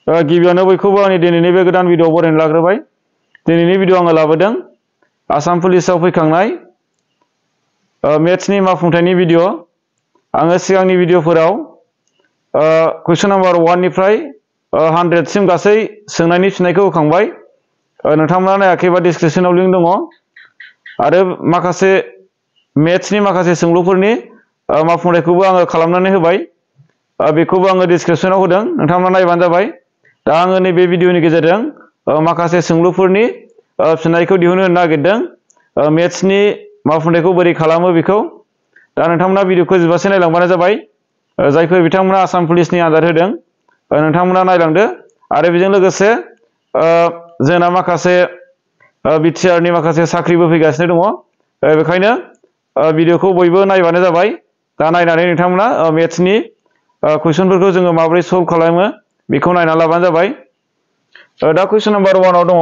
गिबियावनो बयखौबो आंनि दिनैनि बे गोदान भिडिअ बरायनो लाग्रोबाय। दिनैनि भिडिअ आङो लाबोदों आसाम पुलिसाव फैखांनाय मेथ्सनि मावफुंथायनि भिडिअ। आङो सिगांनि भिडिअफोराव कुइसन नाम्बार 1 निफ्राय 100 सिम गासै सोंनायनि फिननायखौ होखांबाय। नोंथांमोना नायाखैबा डिसक्रिपसनाव लिंक दङ आरो माखासे मेथ्सनि माखासे सोंलुफोरनि मावफुंथायखौबो आङो खालामनानै होबाय। बेखौबो आङो डिसक्रिपसनाव होदों, नोंथांमोना नायबानो जाबाय। दा आङो नैबे भिडिअनि गेजेरजों माखासे सोंलुफोरनि फिननायखौ दिहुननो नागिरदों। मेथ्सनि मावफुंथायखौ बोरै खालामो बेखौ। दा नोंथांमोना भिडिअखौ जोबजासे नायलांबानो जाबाय। जायफोर बिथांमोना आसाम पुलिसनि आनजाद होदों नोंथांमोना नायलांदो। आरो बेजों लोगोसे जोंना माखासे बिटिआरनि माखासे साख्रिबो फैगासिनो दङ। बेखायनो भिडिअखौ बयबो नायबानो जाबाय। दा नायनानै नोंथांमोना मेथ्सनि कुइसनफोरखौ जोङो माबोरै सल्भ खालामो बेखौ नायना लाबानो जाबाय। दा कुइसन नाम्बार 1 आव दङ,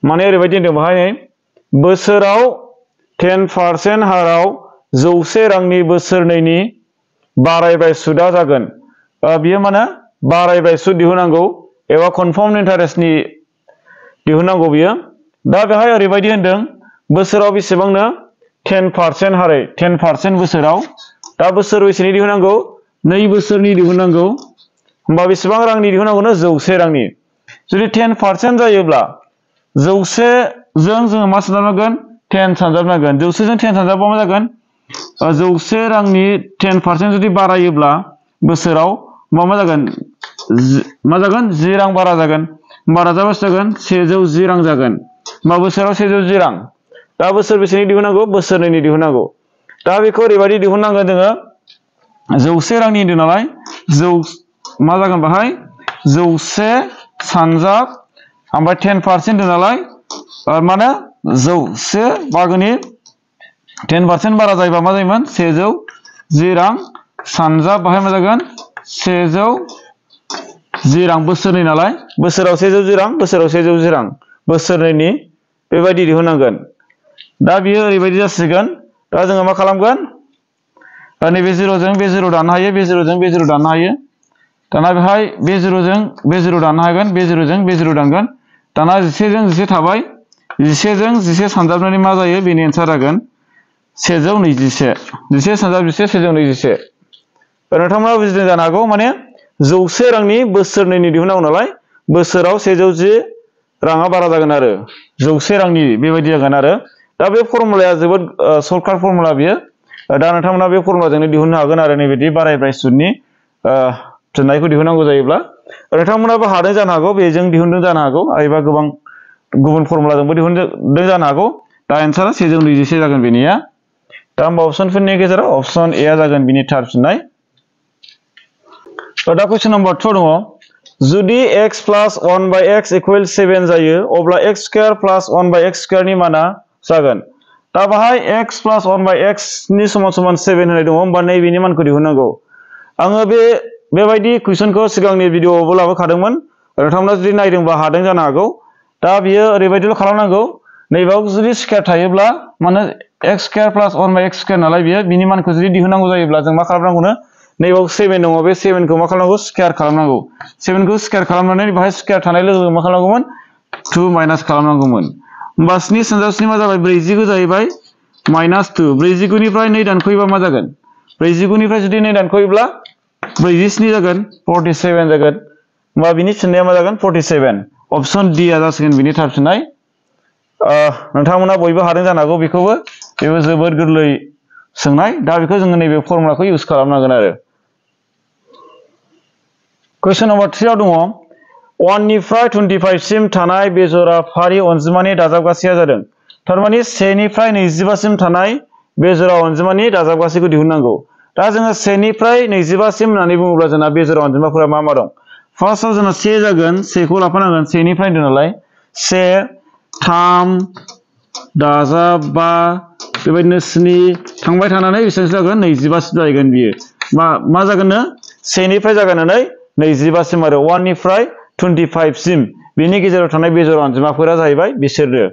माने ओरैबायदि होनदों बेहाय, बोसोराव 10% हाराव 100 रांनि बोसोरनैनि बारायबाय सुदआ जागोन। बियो माने बारायबाय सुद दिहुननांगौ एबा कनफार्म इन्टारेस्टनि दिहुननांगौ बियो। दा बेहाय ओरैबायदि होनदों, बोसोराव बेसेबांनो 10% हारै 10% बोसोराव। दा बोसोर बेसेनि दिहुननांगौ? 2 बोसोरनि दिहुननांगौ। होमबा बेसेबां रांनि दिहुननांगौनो? 100 रांनि। जुदि 10% जायोब्ला 100 जों जोङो मा सानजाबनांगोन? 10 सानजाबनांगोन। 100 जों 10 सानजाबबा मा जागोन? 100 रांनि 10% जुदि बारायोब्ला बोसोराव मा जागोन? मा जागोन? 10 रां बारा जागोन। बारा जाबा जागोन 110 रां जागोन। होमबा बोसोराव 110 रां। दा बोसोर बेसेनि दिहुननांगौ? बोसोरनैनि दिहुननांगौ। दा बेखौ ओरैबायदि दिहुननांगोन जोङो, 100 रांनि होनदों नालाय, मा जागोन बेहाय? 100 सानजाब ओमफ्राय 10% होनदों नालाय, माने 100 बाहागोनि 10% बारा जायोबा मा जायोमोन? 110 रां सानजाब बाहाय मा जागोन? 110 रां। बोसोरनै नालाय, बोसोराव 110 रां, बोसोराव 110 रां। बोसोरनैनि बेबायदि दिहुननांगोन। दा बियो ओरैबायदि जासिगोन। दा जोङो मा खालामगोन? नैबे 0जों बे 0 दाननो हायो, बे 0जों बे 0 दाननो हायो। दाना बेहाय बे 0जों बे 0 दाननो हागोन, बे 0जों बे 0 दानगोन। दाना 11 जों 11 थाबाय। 11 जों 11 सानजाबनानै मा जायो? बेनि एन्सार जागोन 121। 11 सानजाब 11, 121। नोंथांमोना बुजिदों जानो हागौ। माने 100 रांनि बोसोरनैनि दिहुननांगौ नालाय, बोसोराव 110 राङा बारा जागोन आरो 100 रांनि बेबायदि जागोन आरो। दा बे फर्मुलाया जोबोद सर्टकाट फर्मुला बियो। दा नोंथांमोना बे फर्मुलाजोंनो दिहुननो हागोन आरो नैबायदि बारायबाय सुदनि फिननायखौ दिहुननांगौ जायोब्ला। नोंथांमोनाबो हादों जानो हागौ, बेजों दिहुनदों जानो हागौ, एबा गोबां गुबुन फर्मुलाजोंबो दिहुनदों जानो हागौ। दा एन्सारा 121 जागोन बेनिया। दा होमबा अपसनफोरनि गेजेराव अपसन ए आ जागोन बिनि थार फिननाय। दा कुइसन नाम्बार 2 दङ, जुदि x प्लास 1/x इकुवेल 7 जायो, अब्ला x स्क्वायर प्लास 1/x स्क्वायरनि माना जागोन। दा बाहाय x प्लास 1/x नि समान समान 7 होनाय दङ। होमबा नैबेनि मानखौ दिहुननांगौ। आङो बेबायदि कुइसनखौ सिगांनि भिडिअआवबो लाबोखादोंमोन। नोंथांमोना जुदि नायदोंबा हादों जानो हागौ। दा बियो ओरैबायदिल' खालामनांगौ, नैबाव जुदि स्क्वायर थायोब्ला, माने x स्क्वायर प्लास 1/x स्क्वायर नालाय बियो, बिनि मानखौ जुदि दिहुननांगौ जायोब्ला जों मा खालामनांगौनो? नैबाव 7 दङ, बे 7खौ मा खालामनांगौ? स्क्वायर खालामनांगौ। 7खौ स्क्वायर खालामनानै बेहाय स्क्वायर थानाय लोगो लोगो मा खालामनांगौमोन? 2 माइनास खालामनांगौमोन। होमबा 7 सानजाब 7 मा जाबाय? 49 जाहैबाय -2। 49 निफ्राय 2 दानख'योबा मा जागोन? 49 निफ्राय जुदि 2 दानख'योब्ला 47 जागोन, 47 जागोन। होमबा बिनि फिननाया मा जागोन? 47। अपसन डि आ जासिगोन बिनि थार फिननाय। नोंथांमोना बयबो हादों जानो हागौ बेखौबो। बेबो जोबोद गोरलै सोंनाय। दा बेखौ जोङो नैबे फर्मुलाखौ इउज खालामनांगोन आरो। कुइसन नाम्बार 3 आव दङ, 1 निफ्राय 25 सिम थानाय बेजरा फारि अनजिमानि दाजाबगासैया जादों। थारमाने 1 निफ्राय 25 सिम थानाय बेजरा अनजिमानि दाजाबगासैखौ दिहुननांगौ। दा जोङो 1 निफ्राय 25 सिम होननानै बुङोब्ला जोंना बेजरा अनजिमाफोरा मा मा दं? फार्स्टआव जोंना 1 जागोन, 1खौ लाफानांगोन, 1 निफ्राय होनदों नालाय। 1, 3 दाजाब 5, बेबायदिनो 7 थांबाय थानानै बेसेबांसो जागोन? 25 सिम जाहैगोन बियो। मा जागोननो? 1 निफ्राय जागायनानै 25 सिम आरो 1 निफ्राय 25 सिम बेनि गेजेराव थानाय बेजरा अनजिमाफोरा जाहैबाय बिसोरनो।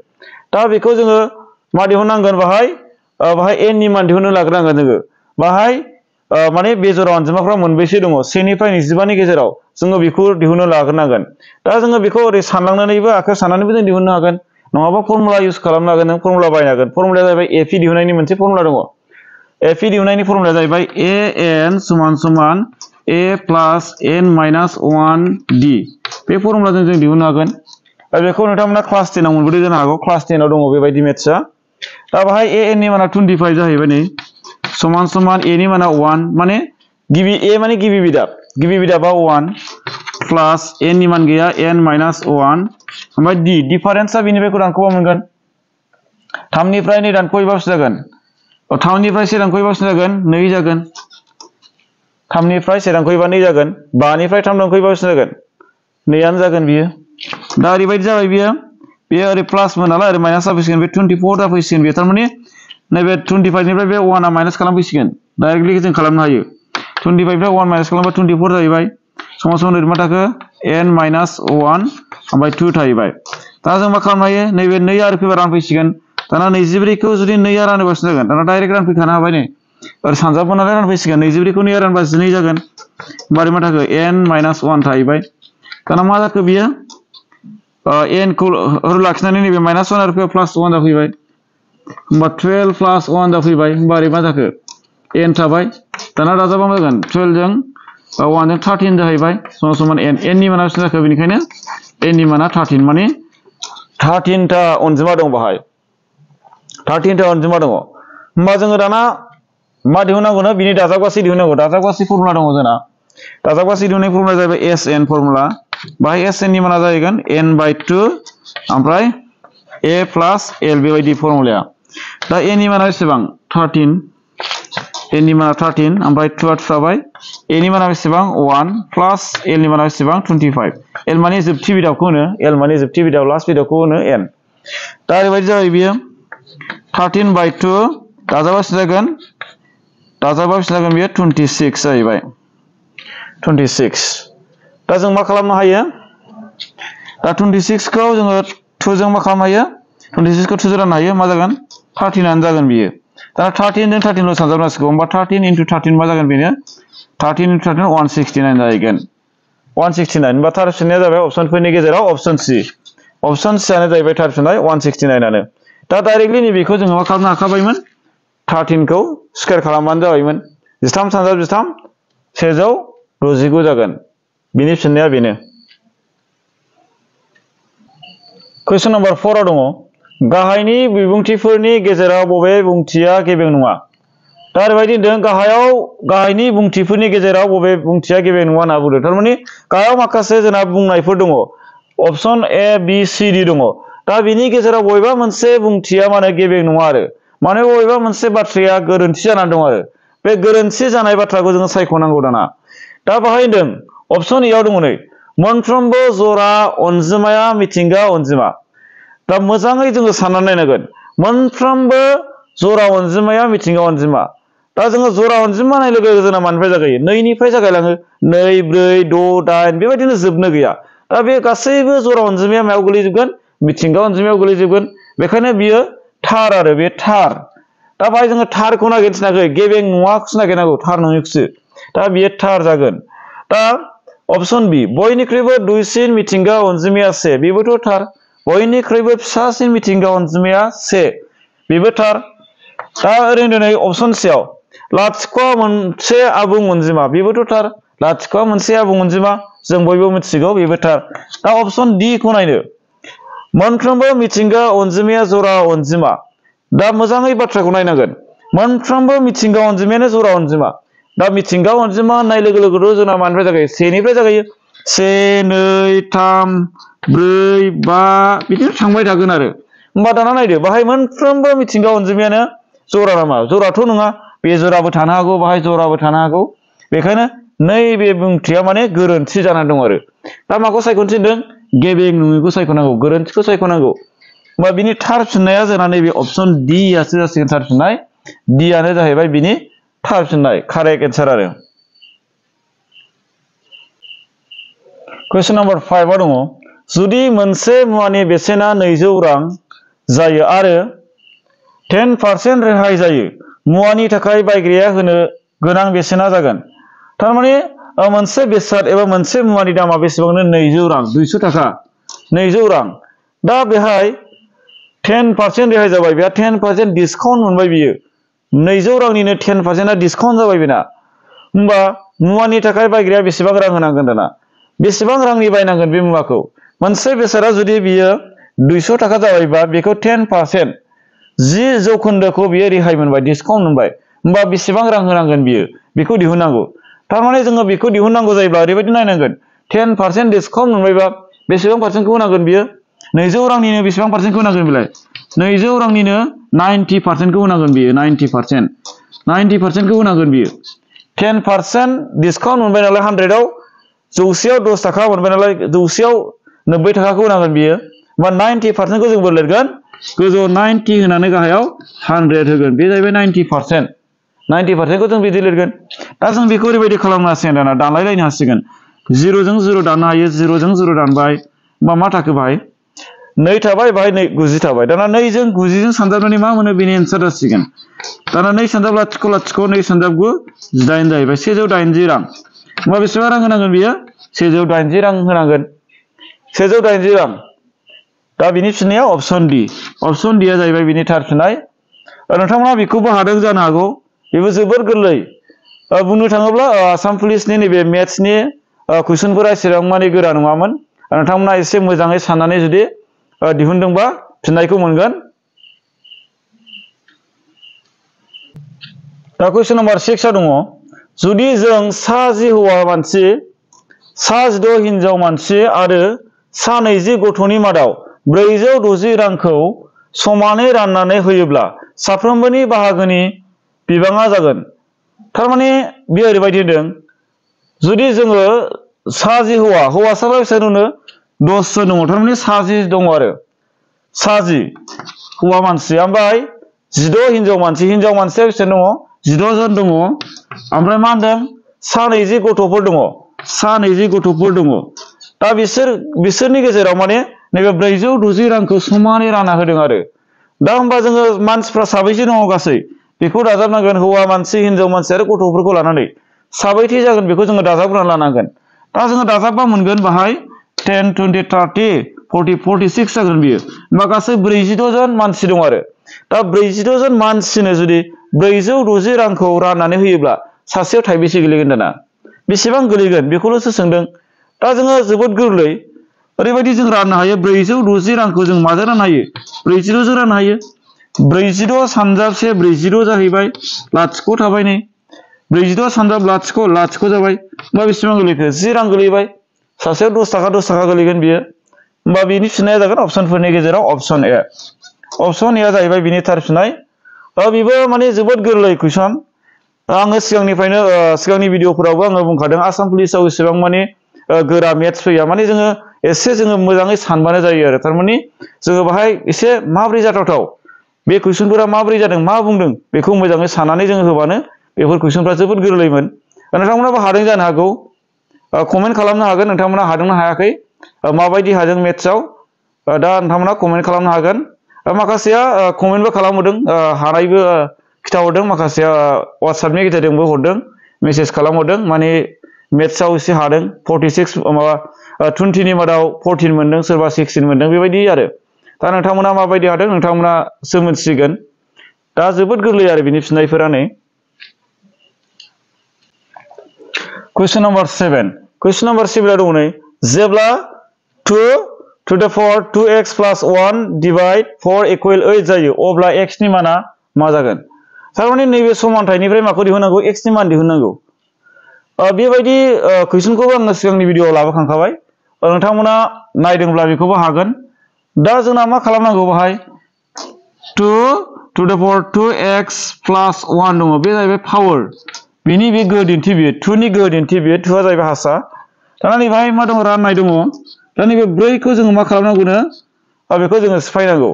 दा बेखौ जोङो मा दिहुननांगोन? बाहाय n नि मान दिहुननो लाग्रोनांगोन जोङो। बाहाय माने बेजोराव अनजिमाफ्रा मोनबेसे दङ 1 निफ्राय 25 नि गेजेराव जोङो बेखौ दिहुननो लाग्रोनांगोन दा जोङो बेखौ ओरै सानलांनानैबो आखायाव साननानैबो जों दिहुननो हागोन नङाबा फर्मुला इउज खालामनो हागोन नों फर्मुला बाहायनो हागोन फर्मुलाया जाहैबाय एपि दिहुननायनि मोनसे फर्मुला दङ एपि दिहुननायनि फर्मुलाया जाहैबाय an = a + n - 1 d बे फर्मुलाजों जों दिहुननो हागोन दा बेखौ नोंथांमोना क्लास 10 आव मोनबोदों जानो हागौ क्लास 10 आव दङ बेबायदि मेथ्सआ दा बाहाय an नि माना 25 जाहैबाय नै = a नि माना 1 माने गिबि a माने गिबि बिदाबा 1 प्लस n नि मान गैया n - 1 ओमफ्राय d डिफारेन्सआ बेनिफ्राय दानख'बा मोनगोन 3 निफ्राय 2 दानख'योबा बेसे जागोन 3 निफ्राय 1 दानख'योबा बेसे जागोन 2 जागोन 3 निफ्राय 1 दानख'योबा 2 जागोन 5 निफ्राय 3 दानख'योबा बेसे जागोन 2 आनो जागोन बियो दा ओरैबायदि जाबाय बियो ओरै प्लासमोन नालाय ओरै माइनास जाफैसिगोन बे 24 जाफैसिगोन बे थारमाने नैबे 25 निफ्राय बे 1 आ माइनास खालामफैसिगोन डाइरेक्टलि जों खालामनो हायो 25 निफ्राय 1 माइनास खालामबा 24 जाहैबाय समान ओरै मा थाखो n - 1 ओमफ्राय 2 थाहैबाय दा जों मा खालामनो हायो नैबे 2 आरो फैबा रानफैसिगोन दाना 24 खौ जुदि 2 आ रानोबा बेसे जागोन दाना डाइरेक्ट रानफैखानो हाबाय नै ओरै सानजाबो नालाय रानफैसिगोन 24 खौ 2 आ रानबा 12 जागोन होमबा मा थाखो n - 1 थाहैबाय दाना मा जाखो बियो n खौ लाखिनानै नैबे -1 आरो फैबा +1 जाफैबाय होमबा 12 + 1 जाफैबाय होमबा ओरै मा जाखो n थाबाय दाना दाजाबा मा जागोन 12 जों 1 जों 13 जाहैबाय समान n नि माना बेसे जाखो बेनिखायनो n नि माना 13 माने 13 ता अनजिमा दं बाहाय 13 ता अनजिमा दङ होमबा जोङो दाना मा दिहुननांगौनो बिनि दाजाबगासै दिहुननांगौ दाजाबगासै फर्मुला दङ जोंना दाजाबगासै दिहुननाय फर्मुला जाहैबाय sn फर्मुला बाहाय sn नि माना जाहैगोन n/2 ओमफ्राय a + l बेबायदि फर्मुलाया दा n नि माना बेसेबां 13 n नि माना 13 ओमफ्राय 2 आ थाबाय a नि माना बेसेबां 1 प्लस l नि माना बेसेबां 25 l माने जोबथि बिदाबखौ होनो l माने जोबथि बिदाब लास्ट बिदाबखौ होनो n दा ओरैबायदि जाबाय बियो 13/2 दाजाबा बेसे जागोन बियो 26 जाहैबाय 26 दा जों मा खालामनो हायो दा 26 खौ जोङो 2 जों मा खालामनो हायो 26 खौ 2 जों राननो हायो मा जागोन 13 आनो जागोन बियो दा 13 जों 13 ल' सानजाबनांसिगौ होमबा 13 * 13 मा जागोन बेनो 13 * 13 169 जाहैगोन 169 होमबा थार फिननाया जाबाय अपसनफोरनि गेजेराव अपसन C आनो जाहैबाय थार फिननाय 169 आनो दा डाइरेक्टलि नैबेखौ जोङो मा खालामनो हाखाबायमोन 13 खौ स्क्वायर खालामबानो जाबायमोन 13 × 13 169 जागोन बिनि फिननाया बेनो कुइसन नम्बर 4 आव दङ गाहायनि बिबुंथिफोरनि गेजेराव बबे बिबुंथिया गेबें नङा दा ओरैबायदि होनदों गाहायनि बिबुंथिफोरनि गेजेराव बबे बिबुंथिया गेबें नङा होनना बुंदों थारमाने गाहायाव माखासे जोंना बुंनायफोर दङ अपसन A B C D दङ दा बिनि गेजेराव बबेबा मोनसे बिबुंथिया माने गेबें नङा आरो माने बबेबा मोनसे बाथ्राया गोरोन्थि जानानै दं आरो बे गोरोन्थि जानाय बाथ्राखौ जोङो सायख'नांगौ दाना दा बाहाय होनदों अपसन E आव दङ नै मोनफ्रोमबो जरा अनजिमाया मिथिंगा अनजिमा दा मोजाङै जोङो साननानै नायनांगोन मोनफ्रोमबो जरा अनजिमाया मिथिंगा अनजिमा दा जोङो जरा अनजिमा होननाय लोगो लोगो जोंना मानिफ्राय जागायो 2 निफ्राय जागायलाङो 2 4 6 8 बेबायदिनो जोबनो गैया दा बे गासैबो जरा अनजिमाया मायाव गोलैजोबगोन मिथिंगा अनजिमायाव गोलैजोबगोन बेखायनो बियो थार आरो बे थार दा बाहाय जोङो थारखौ नागिरनो थिनाखै गेबें नङाखौसो नागिरनांगौ थार नङिखौसो दा बियो थार जागोन दा अपसन बि बयनिख्रुइबो दुइसिन मिथिंगा अनजिमाया 1 बेबोथ' थार बयनिख्रुइबो फिसासिन मिथिंगा अनजिमाया 1 बेबो थार दा ओरैनो नै अपसन C आव लाथिख'आ मोनसे आबुं अनजिमा बेबोथ' थार लाथिख'आ मोनसे आबुं अनजिमा जों बयबो मिथिगौ बेबो थार दा अपसन D खौ नायनो मोनफ्रोमबो मिथिंगा अनजिमाया जरा अनजिमा दा मोजाङै बाथ्राखौ नायनांगोन मोनफ्रोमबो मिथिंगा अनजिमायानो जरा अनजिमा दा मिथिंगा अनजिमा होननाय लोगो लोगोथ' जोंना मानिफ्राय जागायो 1 निफ्राय जागायो 1 2 3 4 5 बिदिनो थांबाय थागोन आरो होमबा दाना नायदो बाहाय मोनफ्रोमबो मिथिंगा अनजिमायानो जरा नामा जराथ' नङा बेजोराबो थानो हागौ बाहाय जराबो थानो हागौ बेखायनो नैबे बिबुंथिया माने गोरोन्थि जानानै दं आरो दा माखौ सायख'नो थिनदों गेबें नङिखौ सायख'नांगौ गोरोन्थिखौ सायख'नांगौ होमबा बिनि थार फिननाया जोंना नैबे अपसन D आसो जासिगोन थार फिननाय D आनो जाहैबाय बिनि थार फिननाय कारेक्ट एन्सार आरो कुइसन नम्बर 5 आव दङ जुदि मोनसे मुवानि बेसेना 200 रां जायो आरो 10% रेहाय जायो मुवानि थाखाय बायग्राया होनो गोनां बेसेना जागोन थारमाने मोनसे बेसाद एबा मोनसे मुवानि दामा बेसेबांनो 200 रां 200 थाखा 200 रां दा बेहाय 10% रेहाय जाबाय बेहा 10% डिसकाउन्ट मोनबाय बियो 200 रांनिनो 10% आ डिसकाउन्ट जाबाय बेना होमबा मुवानि थाखाय बायग्राया बेसेबां रां होनांगोन दाना बेसेबां रांनि बायनांगोन बे मुवाखौ मोनसे बेसादा जुदि बियो 200 थाखा जाबायबा बेखौ 10% 10% खौ बियो रेहाय मोनबाय डिसकाउन्ट मोनबाय होमबा बेसेबां रां होनांगोन बियो बेखौ दिहुननांगौ थारमाने जोङो बेखौ दिहुननांगौ जायोब्ला ओरैबायदि नायनांगोन 10% डिसकाउन्ट मोनबायबा बेसेबां पारसेन्टखौ होनांगोन बियो 200 रांनिनो बेसेबां पारसेन्टखौ होनांगोन बिलाय 200 रांनिनो 90% खौ होनांगोन बियो 90% खौ होनांगोन बियो 10% डिसकाउन्ट मोनबाय नालाय 100 आव 100 आव 10 थाखा मोनबाय नालाय 100 आव 90 थाखाखौ होनांगोन बियो होमबा 90% खौ जों बोरै लिरगोन गोजौआव 90 होनानै गाहायाव 100 होगोन बे जाहैबाय 90% खौ जों बिदि लिरगोन दा जों बेखौ ओरैबायदि खालामनो हासिगोन दाना दानलायलायनो हासिगोन 0 जों 0 दाननो हायो 0 जों 0 दानबाय होमबा मा थाखो बाहाय 2 थाबाय बाहाय 90 थाबाय दाना 2 जों 90 जों सानजाबनानै मा मोनो बेनि एन्सार जासिगोन दाना 2 सानजाब लाथिख' लाथिख' 2 सानजाब 9 18 जाहैबाय 180 रां होमबा बेसेबां रां होनांगोन बियो 180 रां होनांगोन 180 रां दा बिनि फिननाया अपसन डि आ जाहैबाय बिनि थार फिननाय नोंथांमोना बेखौबो हादों जानो हागौ बेबो जोबोर गोरलै बुंनो थाङोब्ला आसाम पुलिसनि नैबे मेथ्सनि कुइसनफोरा एसेबां माने गोरा नङामोन नोंथांमोना एसे मोजाङै साननानै जुदि दिहुनदोंबा फिननायखौ मोनगोन दा कुइसन नम्बर 6 आ दङ जुदि जों सा 10 हौवा मानसि सा 16 हिनजाव मानसि आरो सा 20 गथ'नि मादाव 460 रांखौ समानै राननानै होयोब्ला साफ्रोमबोनि बाहागोनि बिबाङा जागोन थारमाने बेयो ओरैबायदि होदों जुदि जोङो सा 10 हौवासाफ्रा बेसेबां दङ 10 जन दङ थारमाने सा 10 दङ आरो सा 10 हौवा मानसि ओमफ्राय 16 हिनजाव मानसिया बेसेबां दङ 16 जन दङ ओमफ्राय मा होनदों सा 20 गथ'फोर दङ दा बिसोरनि गेजेराव माने नैबे 460 रांखौ समानै रानना होदों आरो दा होमबा जोङो मानसिफ्रा साबैसे दङ गासै बेखौ दाजाबनांगोन हौवा मानसि हिनजाव मानसि आरो गथ'फोरखौ लानानै साबैसे जागोन बेखौ जोङो दाजाबग्रोनानै लानांगोन दा जोङो दाजाबबा मोनगोन बाहाय 10 20 30 40 46 जागोन बियो होमबा गासै 46 जन मानसि दं आरो दा 46 जन मानसिनो जुदि 460 रांखौ राननानै होयोब्ला सासेयाव थाइबेसे गोलैगोन दाना बेसेबां गोलैगोन बेखौल'सो सोंदों दा जोङो जोबोद गोरलै ओरैबायदि जों राननो हायो 460 रांखौ जों माजों राननो हायो 46 जों राननो हायो 46 सानजाब 1 46 जाहैबाय लाथिख' थाबाय नै 46 सानजाब लाथिख' लाथिख' जाबाय होमबा बेसेबां गोलैखो 10 रां गोलैबाय सासेयाव 10 थाखा गोलैगोन बियो होमबा बेनि फिननाया जागोन अपसनफोरनि गेजेराव अपसन ए जाहैबाय बिनि थार फिननाय बेबो माने जोबोद गोरलै कुइसन आङो सिगांनि भिडिअफोरावबो आङो बुंखादों आसाम पुलिसाव एसेबां माने गोरा मेथ्स फैया माने जोङो मोजाङै सानबानो जायो आरो थारमाने जोङो बाहाय एसे माब्रै जाथावथाव बे कुइसनफोरा माब्रै जादों मा बुंदों बेखौ मोजाङै साननानै जोङो होबानो बेफोर कुइसनफ्रा जोबोद गोरलैमोन नोंथांमोनाबो हादों जानो हागौ कमेन्ट खालामनो हागोन नोंथांमोना हादोंना हायाखै माबायदि हादों मेथ्सआव दा नोंथांमोना कमेन्ट खालामनो हागोन माखासेया कमेन्टबो खालामहरदों हानायबो खिथाहरदों माखासेया WhatsAppनि गेजेरजोंबो हरदों मेसेज खालामहरदों माने मेथ्सआव एसे हादों 46 माबा 20नि मादाव 14 मोनदों सोरबा 16 मोनदों बेबायदि आरो दा नोंथांमोना माबायदि हादों नोंथांमोनासो मोनथिसिगोन दा जोबोद गोरलै आरो बिनि फिननायफोरा नै कुइसन नम्बर 7 दङ नै जेब्ला 2 to the power 2x plus 1 divide 4 equal 8 जायो अब्ला x नि माना मा जागोन थारमाने नैबे समानथायनिफ्राय माखौ दिहुननांगौ x नि मान दिहुननांगौ बेबायदि कुइसनखौबो आङो सिगांनि भिडिअआव लाबोखांखाबाय नोंथांमोना नायदोंब्ला बेखौबो हागोन दा जोंना मा खालामनांगौ बाहाय 2 to the power 2x plus 1 दङ बे जाहैबाय पावार बिनि बे गोहोदिन्थि बियो 2 नि गोहोदिन्थि बियो 2 आ जाहैबाय हासा दाना नै बाहाय मा दङ राननाय दङ दा नैबे 4 खौ जोङो मा खालामनांगौनो बेखौ जोङो सिफायनांगौ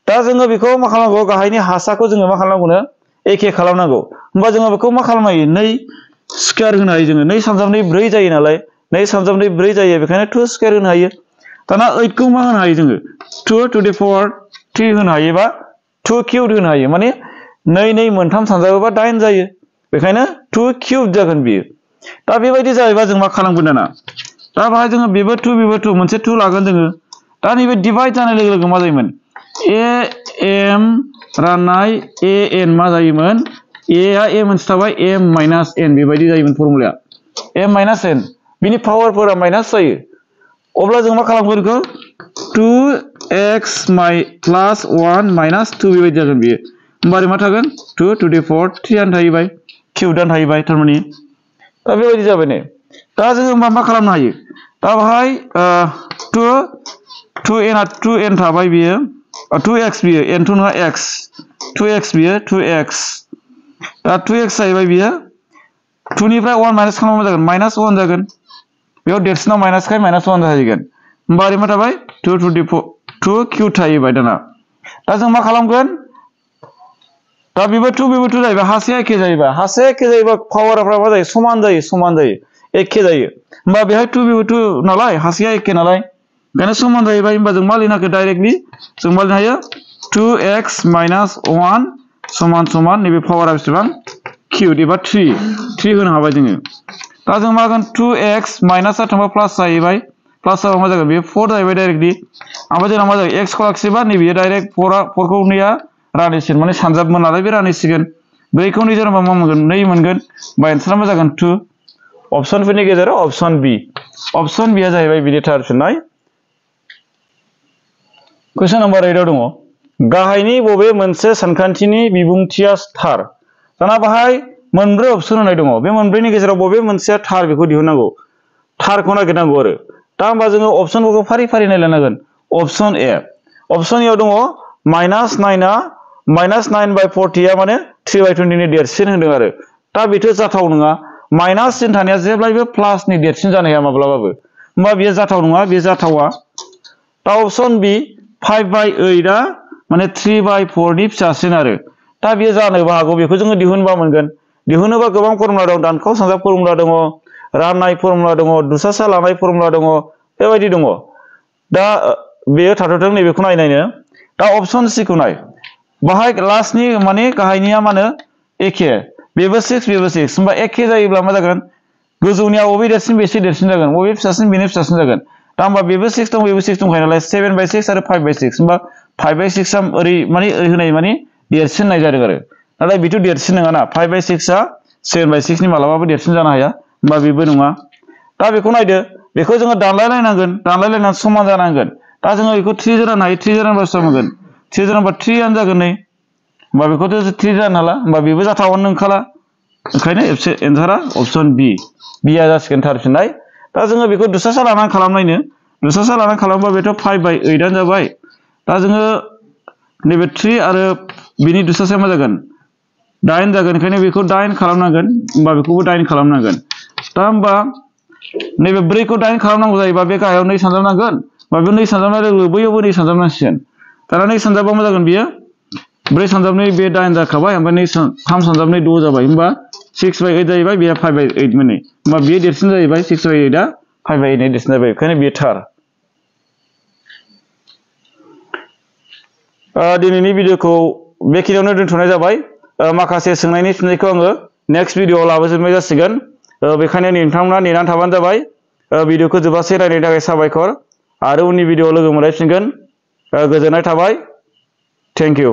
दा जोङो बेखौ मा खालामनांगौ गाहायनि हासाखौ जोङो मा खालामनांगौनो एखे खालामनांगौ होमबा जोङो बेखौ मा खालामनो हायो 2 स्क्वायर होनो हायो जोङो 2 सानजाबनै 4 जायो नालाय 2 सानजाबनै 4 जायो बेखायनो 2 स्क्वायर होनो हायो दाना 8 खौ मा होनो हायो जोङो 2 to the power 3 होनो हायो बा 2 क्यूब होनो हायो माने 2 3 सानजाबोबा 8 जायो बेखायनो 2 क्यूब जागोन बियो दा बेबायदि जायोबा जों मा खालामगोन दाना दा बाहाय जोङो बेबो 2 मोनसे 2 लागोन जोङो दा नैबे डिवाइड जानाय लोगो लोगो मा जायोमोन am राननाय an मा जायोमोन a आ a मोनसे थाबाय m माइनास n बेबायदि जायोमोन फर्मुलाया m माइनास n बिनि पावारफोरा माइनास जायो अब्ला जों मा खालामगोन बेखौ 2x प्लस 1 माइनास 2 बेबायदि जागोन बियो होमबा मा थागोन 2 to the 4 3 आनो थाहैबाय क्यूब आनो थाहैबाय थारमाने दा बेबायदि जाबाय ने दा जोङो मा खालामनो हायो दा बाहाय 2n थाबाय बियो 2x बियो n to नङा x 2x बियो 2x दा 2x जाहैबाय बियो 2 निफ्राय 1 माइनास खालामबा जागोन माइनास 1 जागोन बेयाव देरसिनाव माइनास खाय माइनास 1 जाहैगोन होमबा मा थाबाय 2 to the 2 क्यूब थाहैबाय दाना दा जों मा खालामगोन दा बेबो 2 जाहैबाय हासेया एखे जायोबा पावारफ्रा मा जायो समान जायो एखे जायो होमबा बेहाय 2 नालाय हासेया एखे नालाय बेखायनो समान जाहैबाय होमबा जों मा लिरनो हायो डाइरेक्टलि जों मा लिरनो हायो 2x माइनास 1 समान नैबे पावारा बेसेबां क्यूब एबा 3 होनो हाबाय जोङो दा जों मा जागोन 2x माइनासआ थांबा प्लास जाहैबाय प्लास जाबा मा जागोन बे 4 जाहैबाय डाइरेक्टलि ओमफ्राय जोंना मा जागोन x खौ लाखियोबा नैबे डाइरेक्ट 4 खौ नैया रानैसिगोन माने सानजाबमोन नालाय बे रानैसिगोन 2 खौ 2 जों मा मोनगोन 2 मोनगोन बा एन्सारा मा जागोन 2 अपसनफोरनि गेजेराव अपसन बी आ जाहैबाय बिनि थार फिननाय कुइसन नम्बर 8 आव दङ गाहायनि बबे मोनसे सानखान्थिनि बिबुंथिया थार दाना बाहाय मोनब्रै अपसन होनाय दङ बे मोनब्रैनि गेजेराव बबे मोनसेया थार बेखौ दिहुननांगौ थारखौ नागिरनांगौ आरो दा होमबा जोङो अपसनफोरखौ फारि फारि नायलांनांगोन अपसन ए अपसन ए आव दङ -9/40 आ माने 3/20 नि देरसिन होनदों आरो दा बेथ' जाथाव नङा माइनास सिन थानाया जेब्लायबो प्लासनि देरसिन जानो हाया माब्लाबाबो होमबा बेयो जाथाव नङा बे जाथावा दा अपसन बी 5/8 आ माने 3/4 नि फिसासिन आरो दा बेयो जानोबो हागौ बेखौ जोङो दिहुनबा मोनगोन दिहुनोबा गोबां फर्मुला दं दानखाव सानजाब फर्मुला दङ राननाय फर्मुला दङ दुसासा लानाय फर्मुला दङ बेबायदि दङ दा बेयो थाथ'थों नैबेखौ नायनायनो दा अपसन सी खौ नाय बाहाय लास्टनि माने गाहायनिया माने एखे बेबो 6 बेबो 6 होमबा एखे जायोब्ला मा जागोन गोजौनिया बबे देरसिन बेसे देरसिन जागोन बबे फिसासिन बेनो फिसासिन जागोन दा होमबा बेबो 6 दं बेबो 6 दंखायो नालाय 7/6 आरो 5/6 होमबा 5/6 आ ओरै होनाय माने देरसिन होननाय जादों आरो नाथाय बेथ' देरसिन नङा ना 5/6 आ 7/6 नि मालाबाबो देरसिन जानो हाया होमबा बेबो नङा दा बेखौ नायदो बेखौ जोङो दानलायलायनानै समान जानांगोन दा जोङो बेखौ 3 जों राननो हायो 3 जों रानबा बेसेबां मोनगोन 3 जों रानबा 3 आनो जागोन नै होमबा बेखौथ' 3 जानो हाला होमबा बेबो जाथावानो नंखाला ओंखायनो एन्सारा अपसन बी आ जासिगोन थार फिननाय दा जोङो बेखौ दुसासा लानानै खालामबा बेथ' 5/8 आनो जाबाय दा जोङो नैबे 3 आरो बिनि दुसासाया मा जागोन 8 जागोन ओंखायनो बेखौ 8 खालामनांगोन होमबा बेखौबो 8 खालामनांगोन दा होमबा नैबे 4 खौ 8 खालामनांगौ जायोबा बे गाहायाव 2 सानजाबनांगोन होमबा बे 2 सानजाबनाय लोगो लोगो बैयावबो 2 सानजाबनांसिगोन दाना 2 सानजाबा मा जागोन बियो 4 सानजाबनै बे 8 जाखाबाय ओमफ्राय 3 सानजाबनै 6 जाबाय होमबा 6/8 जाहैबाय बेयो 5/8 मोननै होमबा बेयो देरसिन जाहैबाय 6/8 आ 5/8 नि देरसिन जाबाय ओंखायनो बेयो थार दिनैनि भिडिअखौ बेखिनियावनो दोनथ'नाय जाबाय माखासे सोंनायनि फिननायखौ आङो नेक्स्ट भिडिअआव लाबोजोबनाय जासिगोन बेखायनो नोंथांमोना नेनानै थाबानो जाबाय भिडिअखौ जोबजासे नायनायनि थाखाय साबायखर आरो उननि भिडिअआव लोगो मोनलायफिनगोन गोजोननाय थाबाय थेंक इउ